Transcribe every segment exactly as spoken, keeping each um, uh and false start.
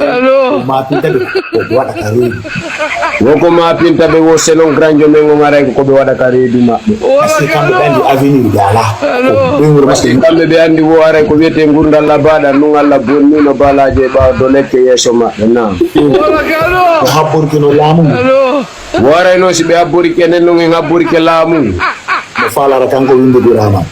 Allo. Ko ma pinta ɓe ko ɓe waɗa ka reedu. Wo ko ma pinta ɓe wo selon granjo men on aray ko ko ɓe waɗa ka reedu maɓɓe. Parce que kamɓe ɓe anndi avenir ɓe alaa. Allo. Ɓe wuro parce que kamɓe ɓe anndi wo aray ko wiyetee ngurdal labaɗa nun Alla bonnino balaaje e ɓaawo dolekke yeeso maɓɓe. Naam. Ko habborki no laamu ngu. Allo. Wo aray noon si ɓe habborike enen nun en habborike laamu ngu. Mo faalara kanko winnduguraama.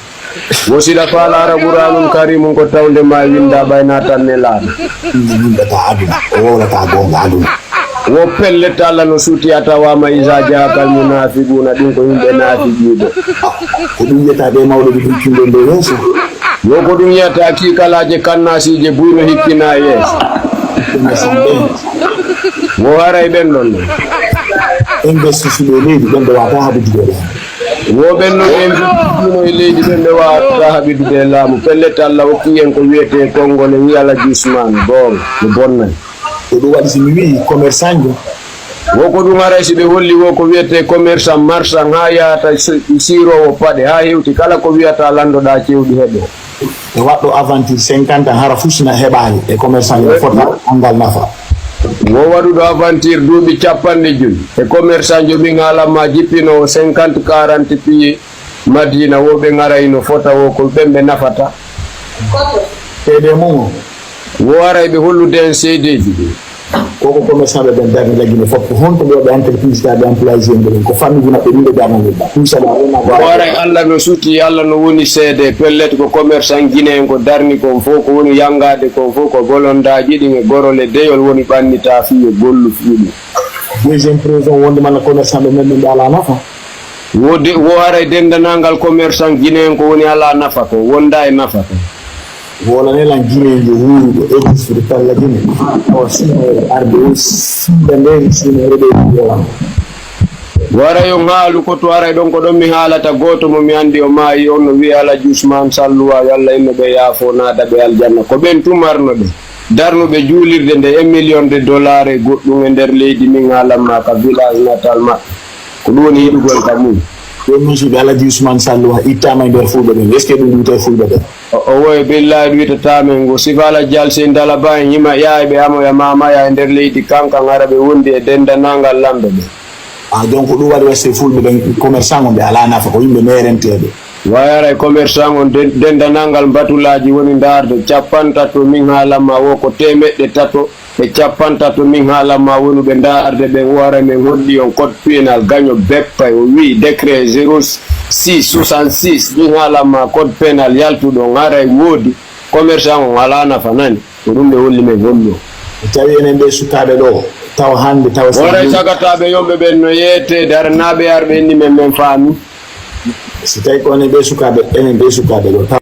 Wo siɗa faalaara Quraanul Kariimu ko tawnde ma winnda ɓay naatan ne laaɗa. Ɗum winndataa aduna, o wowlataa goonga aduna. Wo pellet Alla no suuti a tawaama iza jaakal munaafiquuna, ɗum ko yimɓe naafiqiiɓe. Ko ɗum wiyata ɓe mawɗo ɓe ɗum cunɗo nde yeeso. Wo ko ɗum wiyata kiikalaaje kannaasiije buy no hikkina yeeso. Ɗum e samɓe. Wo haray ɓen ɗon ɗon. Investisuɓe e leydi ɓen ɓe wata haɓudude ɗon. Wo ɓen non en fino e leydi ɓen ɓe waawata haɓidude e laamu. Pellet Alla hokki en ko wiyetee konngol e wiyala Jusman. Bon, no bonnay. Ko ɗum waɗi si mi wi'i commerçant jo. Wo ko ɗum haray si ɓe holli wo ko wiyetee commerçant, marchand, haa yahata si-, siiroowo paɗe, haa hewti kala ko wiyata lanndoɗaa cewɗi heɓe. E waɗɗo aventure cinquante ans hara fus na heɓaali e commerçant yo fota anngal nafa. Wo waɗuɗo aventure duuɓi capanɗe joyi e commerçant jo ɓin haalamma jippinoowo cinquante quarante piye Madina wo ɓe ŋaray no fota wo ko ɓen ɓe nafata. Seede mum o. Wo aray ɓe hollude en seedeeji ɗin. Koko commerçant ɓe ɓen darni lagine fof ko honto ɓe waɗi entreprise taɓe employé en ɓen ko famille guna ɓe ɗum ɓe darnani ba ɗum sama wona. Ko aray Allah no suti, Allah no woni seede, pellet ko commerçant guinéen ko darni kon fof ko woni yangade kon fof ko golondaji ɗin e gorole deyol woni ɓannita fii e gollu fii ɗum. Deuxième preuve on wonde mana commerçant ɓe men ɓe ala nafa. Wo de, wo haray denndanangal commerçant guinéen ko woni alaa nafa ko, wondaa e nafa ko. Woolanee lan guinéen yo wuuruɗo existe de talla Guinée. Awa suumayere arde o siida nder suumayere ɓe wiiyolan. Waray on haalu ko to aray ɗon ko ɗon mi haalata gooto mo mi anndi o maayi on no wi'e Alaji Usmaan Salluwa yo Allah inno ɓe yaafo naada ɓe aljanna ko ɓen tun marno ɓe darnuɓe juulirde nde e million de dollar e goɗɗum e nder leydi min haalan ma ka village natal maɓɓe. Ko ɗum woni yiɗugol ka mum. Ɗum musiɓɓe Alaji Usman Sallu a ittama e nder fulɓe ɓen. Est-ce que ɗum wiyta e fulɓe ɓen? O woye billahi ɗum witata men ngo sifa Alaji Alseyni Dala Ba en hima ƴaayɓe amoya mamaya e nder leydi kankan hara ɓe wondi e dendanangal lamɓe ɓen. A donc ɗum waɗi weste fulɓe ɓen commerçant on ɓe ala nafa ko yimɓe merenteɓe. Wayara e commerçant on dendanangal mbatulaji woni darde capantato min haalanma wo ko temeɗɗe tato e capantato min haalanma wonuɓe ndaarde ɓen o ara men holli on code pénal gaño beppa o wi'i décret zéro six soixante-six min haalanma code pénal yaltuɗo on haray woodi commerçant on alaa nafa nani ko ɗum ɓe holli men holli on. Tawi enen ɓe sukaaɓe ɗo tawa hannde tawa waray sagataɓe yomɓe ɓen no yeetede hara naaɓe arɓe enni men men faami. Si tawi ko enen ɓe sukaaɓe enen ɓe sukaaɓe ɗo tawa.